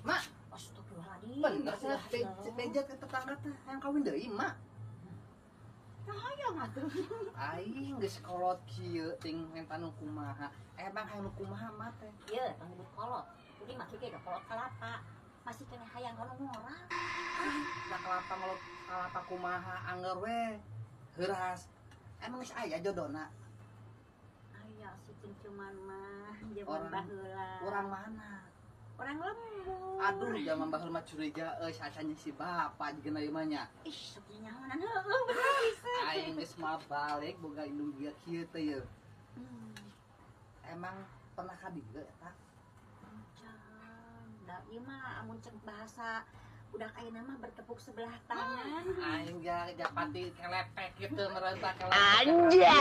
Mak, Astagfirullahaladzim. Bener cenah beja ke tetangga teh hayang kawin deui, Mak. Hayang atuh. Aing geus kolot kieu ting menta nu kumaha. Emang hayang nu kumaha mah teh? Ieu tong nyebut kolot. Kuring mah kieu ge kolot kalapa. Masih kena hayang kana ngora. Da kelapa ngelot kalapa kumaha angger we. Heuras. Emang geus aya jodona? Aya si cuman mah zaman Orang- baheula. Urang mana? Orang lembur. Aduh, zaman baheula mah curiga euy sacanya si bapak jeung ieu mah nya. Ih, sok nyahonan heueuh bener pisan. Aing geus mah balik boga indung dia kieu teh ye. Emang pernah ka dieu eta? Can, da ieu mah amun cek bahasa udah ayeuna mah bertepuk sebelah tangan. Aing ja japati kelepek gitu merasa kelepek. Anjay.